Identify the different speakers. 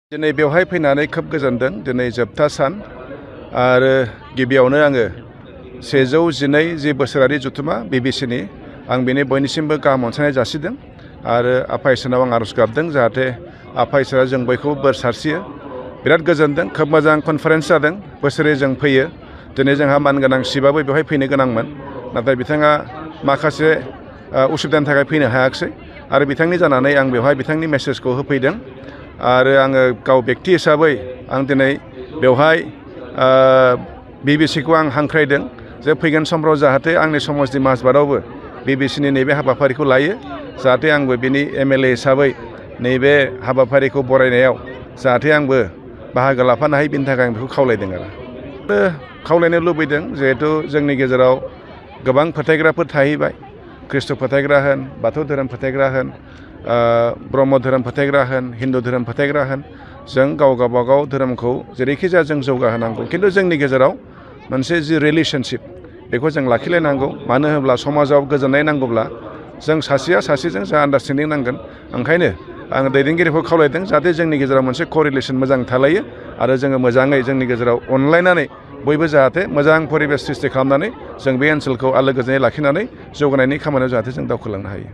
Speaker 1: दिनै बेवहाय फैनानै खोब गोजोनदों। दिनै जोबथा सान आरो गिबियावनो आङो 112 जि बोसोरारि जथुमा बिबिसिनि आं बेनि बयनिसिमबो गाहाम अनसायनाय जासिदों आरो आफा इसोरनाव आं आरज गाबदों जाहाथे आफा इसोरा जों बयखौबो बोर सारस्रियो। बिराद गोजोनदों, खोब मोजां कनफारेन्स जादों। बोसोरै जों फैयो। दिनै जोंहा मानगोनां शिबाबो बेवहाय फैनो गोनांमोन, नाथाय बिथाङा माखासे उसुबिदानि थाखाय फैनो हायाखिसै आरो बिथांनि जानानै आं बेवहाय बिथांनि मेसेजखौ होफैदों। आरो आङो गाव बेक्ति हिसाबै आं दिनै बेवहाय बिबिसिखौ आं हांख्रायदों जे फैगोन समफ्राव जाहाथे आंनि समस्ति माजबाटआवबो बिबिसिनि नैबे हाबाफारिखौ लायो, जाहाथे आंबो बिनि एमएलए हिसाबै नैबे हाबाफारिखौ बरायनायाव जाहाथे आंबो बाहागो लाफानो हायो, बिनि थाखाय आं बेखौ खावलायदों आरो खावलायनो लुबैदों। जिहेथु जोंनि गेजेराव गोबां फोथायग्राफोर थाहैबाय, ख्रिस्ट' फोथायग्रा होन, बाथौ धोरोम फोथायग्रा होन, ब्रह्म धोरोम फोथायग्रा होन, हिन्दु धोरोम फोथायग्रा होन, जों गावबागाव धोरोमखौ जेरैखि जाया जों जौगाहोनांगौ। खिन्थु जोंनि गेजेराव मोनसे जि रिलेशनशिप बेखौ जों लाखिलायनांगौ। मानो होनोब्ला समाजाव गोजोननाय नांगौब्ला जों सासेया सासेजों जों आन्डारस्टेन्डिं नांगोन। ओंखायनो आं दैदेनगिरिखौ खावलायदों जाहाथे जोंनि गेजेराव मोनसे करिलेसन मोजां थालायो आरो जोङो मोजाङै जोंनि गेजेराव अनलायनानै बयबो जाहाथे मोजां परिबेस सृष्टि खालामनानै जों बे ओनसोलखौ आलो गोजोनै लाखिनानै जौगानायनि खामानियाव जाहाथे जों दावखोलांनो हायो।